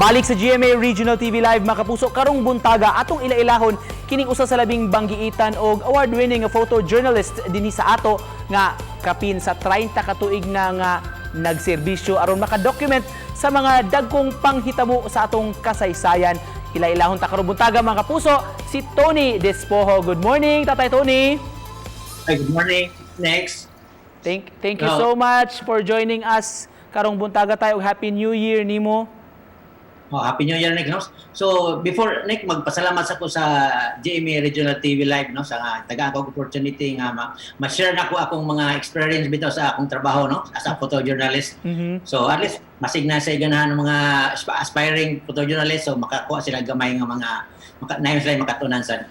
Balik sa GMA Regional TV Live, mga kapuso, karong buntaga atong ila-ilahon kining usa sa labing banggiitan og award-winning nga photojournalist dinhi sa ato nga kapin sa 30 ka tuig na nga nagserbisyo aron makadocument sa mga dagkong panghitabo sa atong kasaysayan. Ila-ilahon ta karong buntaga, mga kapuso, si Tony Despojo. Good morning, Tatay Tony. Hi, good morning. Next. Thank you Hello. So much for joining us karong buntaga tayo. Happy New Year nimo. Oh, Happy New Year, Nick, no? So, before, Nick, magpasalamat sa ko sa GMA Regional TV Live, no, sa nga tagaan ko opportunity nga ma-share nako akong mga experience bitaw sa akong trabaho, no, as a photojournalist. So, at least masig na sa ganahan ng mga aspiring photojournalist, so makakuha sila gamay nga mga nayon sila makatunan sa.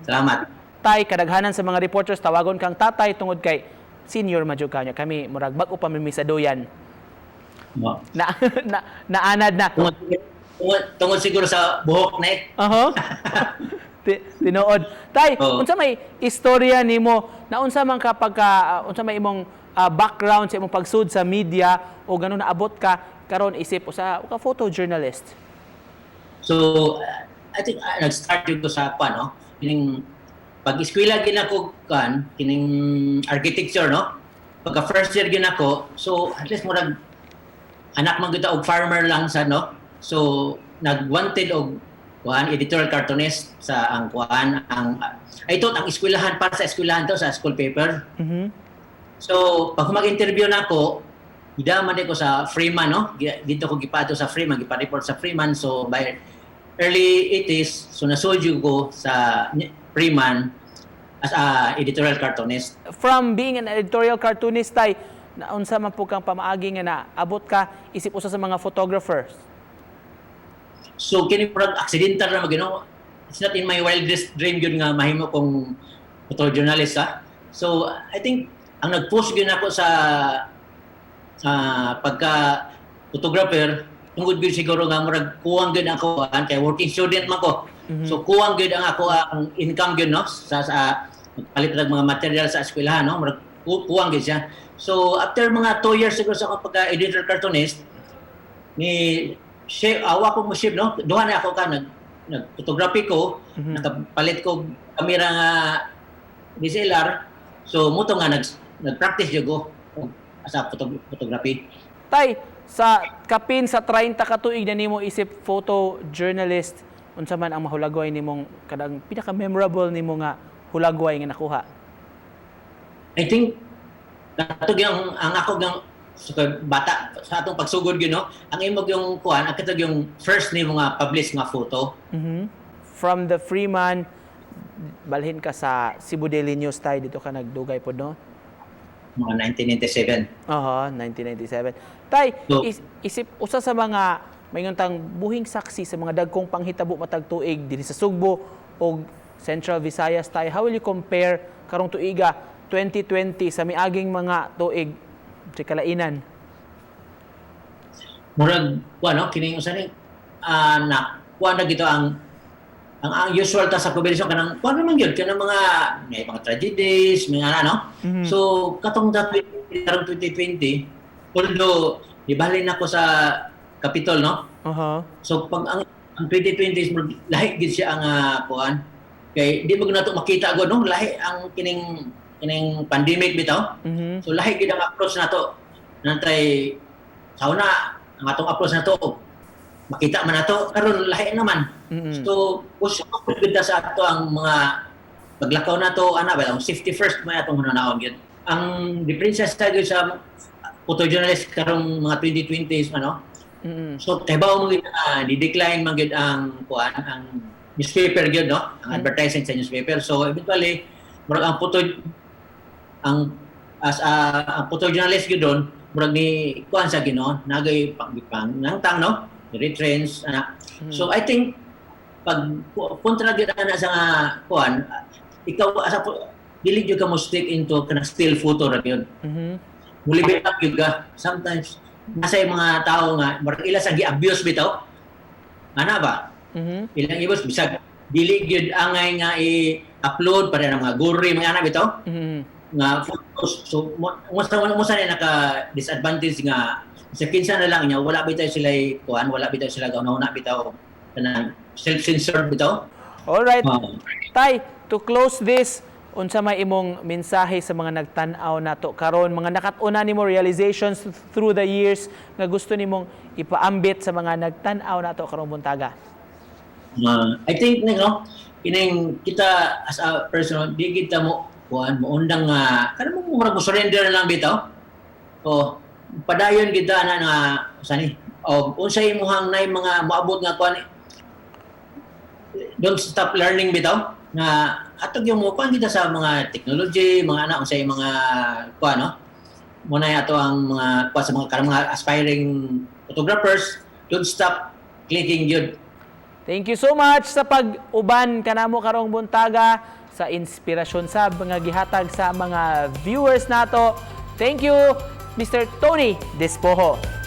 Salamat. Tay, kadaghanan sa mga reporters tawagon kang tatay tungod kay senior man jud kanyo. Kami murag bag-o pa mi sa duyan. Oh. Na naanad na. Tungod siguro sa buhok, Nick. Aha. Tinuod. Tay, Oo. Unsa may istorya nimo na unsa man ka pagka unsa may imong background sa imong pagsud sa media o ganun naabot ka karon isip usa ka photojournalist? So, I think nag-start jud ko sa pa, no? Kining pag-eskwela gin ako kan, kining architecture, no? Pagka first year gin ako, so at least murag anak man gyud ta og farmer lang sa, no? So, nag-wanted og kuan editorial cartoonist sa ang kuan ang ay ito ang eskwelahan, para sa eskwelahan to, sa school paper. So, pag mag-interview na ako, gidama ko sa Freeman, no? Dito ko gipato sa Freeman, gipa-report sa Freeman. So, by early 80s, so nasulyo ko sa Freeman as a editorial cartoonist. From being an editorial cartoonist, tay, na unsa man po kang pamaagi nga naabot ka isip usa sa mga photographers? So, kini murag accidental ra magino. It's not in my wildest dream yun nga mahimo kong photojournalist, ha. So, I think ang nag-push gyud ako sa pagka photographer tungod gyud siguro nga murag kuwang gyud ako an kay working student man ko. So kuwang gyud ang ako ang income gyud, no, sa magpalit og mga material sa eskwelahan, no, murag kuwang gyud siya. So after mga 2 years siguro sa akong pagka editor cartoonist ni shift awa ko mo shift, no, duha na ako ka nag nag photography ko, nakapalit ko kamera nga DSLR, so muto nga nag nag-practice jud ko as a photography. Tay, sa kapin sa 30 ka tuig na nimo isip photojournalist, unsa man ang mahulagway nimong kadang pinaka memorable nimo nga hulagway nga nakuha? I think kato yung ang ako gang sa bata sa atong pagsugod gyud, no, ang imo yung kuan ang kato yung first nimo nga publish nga photo. From the Freeman, balhin ka sa Cebu Daily News, tay, dito ka nagdugay pod, no? Mga 1997. Aha, 1997. Tay, So- isip usa sa mga maingon tang buhing saksi sa mga dagkong panghitabo matag tuig dinhi sa Sugbo og Central Visayas, tay. How will you compare karong tuiga 2020 sa miaging mga tuig sa kalainan? Murag kuan, no, kining usa ni na kuan na gito ang usual ta sa convention kanang kuan naman gyud kanang mga may mga tragedies, mga ano, no. So katong karong 2020, although gibalhin ako sa Capitol, no, so pag ang 2020 is murag lahi gid siya ang kuan kay di mo nato makita gud, no, lahi ang kining kining pandemic bitaw. So lahi gid ang approach nato nantay sa una, ang atong approach nato makita man nato, karon lahi naman. So usab gid ta sa ato ang mga paglakaw nato ana ba, ang safety first may atong hunahon gyud. Ang diferensya sa gyud sa photojournalist karong mga 2020s, ano, so kay ba mo gyud di-decline man gyud ang kuan ang newspaper gyud, no, ang advertising sa newspaper. So eventually murag ang photo ang as a ang photojournalist gyud doon murag ni kuan sa Ginoo nagay pang pang nangtang, no, retrench ana. So I think pag kontra gyud ana sa nga kuan, ikaw as a dili gyud ka mo stick into kanang still photo ra gyud. Mulibit up gyud ka. Sometimes nasa yung mga tao nga murag ila sa gi-abuse bitaw ana ba, ilang ibos bisag dili gyud angay nga i-upload para ng mga gory mga ana bitaw nga photo. So mo sa na naka disadvantage nga sa kinsa na lang niya, wala bitaw sila kuan, wala bitaw sila gauna bitaw, kanang self-censored bitaw. Alright. Ah. Tay, to close this, unsa may imong mensahe sa mga nagtan-aw nato karon, mga nakat-unan nimo, realizations through the years nga gusto nimong ipaambit sa mga nagtan-aw nato karong buntaga? I think, no, kining kita as a person, di kita mo kuan, mo undang nga kanang mo murag mo surrender na lang bitaw. O padayon kita na nga sani o unsay imong nay mga moabot nga kuan, don't stop learning bitaw, nga atog yung mo kuan kita sa mga technology, mga anak, unsay mga kuan, no? Mo na ato ang mga kuan sa mga kanang mga aspiring photographers, don't stop clicking yun. Thank you so much sa pag-uban kanamo karong buntaga, sa inspirasyon sa mga gihatag sa mga viewers nato. Thank you, Mr. Tony Despojo.